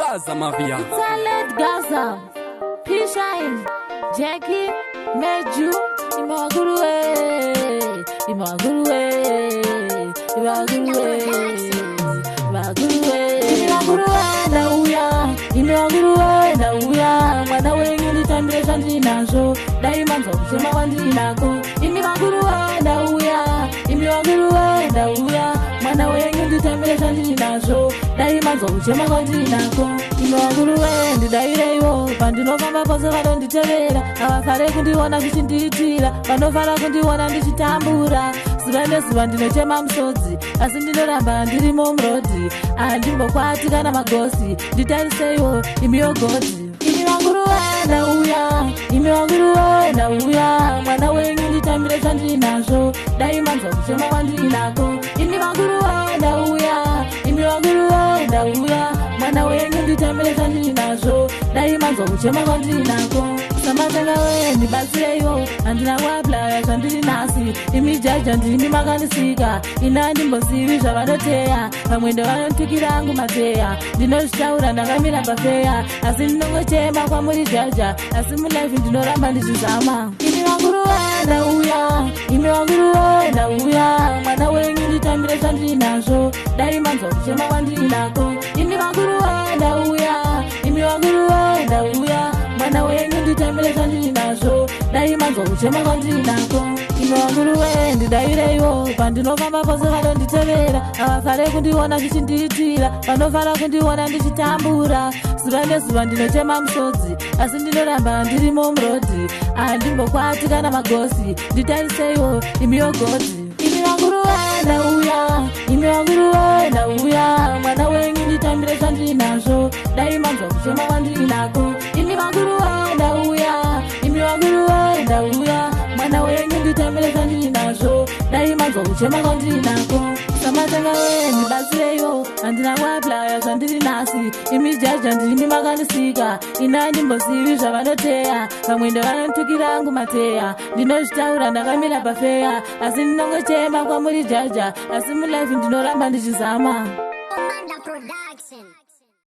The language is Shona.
Gaza Mafia. Salad Gaza, P-Shine, Jackie, Meju, Imaguruwe, Imaguruwe, Imaguruwe, Imaguruwe, Imaguruwe, ndauya, Imaguruwe, ndauya, mwana wenyu nditambire zvandinazvo, dai manzwa kuchema kwandinako, imi vaguruwe, ndauya, imi vaguruwe, ndauya, mwana wenyu nditambire zvandinazvo, dai manzwa kuchema kwandinako, imi vaguruwe, ndidaireiwo, pandinofamba pose vanonditevera, havafare kundiona zvichindiitira, vanofara kundiona ndichitambura, zuva nezuva ndinochema musodzi, asi ndinoramba ndirimo muroad, handimbokwati kana magosi, nditariseiwo imiyo God. Imi vaguruwe, ndauya, imi vaguruwe, ndauya, mwana wenyu nditambire zvandinazvo, dai manzwa kuchema kwandinako, imi vaguruwe, ndauya, imi vaguruwe, ndauya, mwana wenyu nditambire zvandinazvo, dai manzwa kuchema kwandinako. Samatenga we, ndibatsireiwo, handina kuapplya zvandiri nhasi, imi jaja ndimi makandisika, ini handimbozivi zvavanoteya, vamwe ndovanotukira angu mateya, ndinozvitaura ndakamira pafair, asi ndinongochema kwamuri jaja, asi mulife ndinoramba ndichizama. Imi vaguruwe, ndauya, imi vaguruwe, ndauya, mwana wenyu nditambire zvandinazvo, dai manzwa kuchema kwandinako, imi vaguruwe, ndauya, imi vaguruwe, ndauya, mwana wenyu nditambire zvandinazvo, dai manzwa kuchema kwandinako. Imi vaguruwe, ndidaireiwo, pandinofamba pose vanonditevera, havafare kundiona zvichindiitira, vanofara kundiona ndichitambura, zuva nezuva ndinochema musodzi, asi ndinoramba ndirimo muroad, handimbokwati kana magosi, nditariseiwo imiyo God. Imi vaguruwe, ndauya, imi vaguruwe, ndauya, mwana wenyu nditambire zvandinazvo, dai manzwa kuchema kwandinako, imi vaguruwe, ndauya, imi vaguruwe, ndauya, mwana wenyu nditambire zvandinazvo, dai manzwa kuchema kwandinako. Samatenga we, ndibatsireiwo, handina kuapplya zvandiri nhasi, imi jaja ndimi makandisika, ini handimbozivi zvavanoteya, vamwe ndovanotukira angu mateya, ndinozvitaura ndakamira pafair, asi ndinongochema kwamuri jaja, asi mulife ndinoramba ndichizama. Commander Production.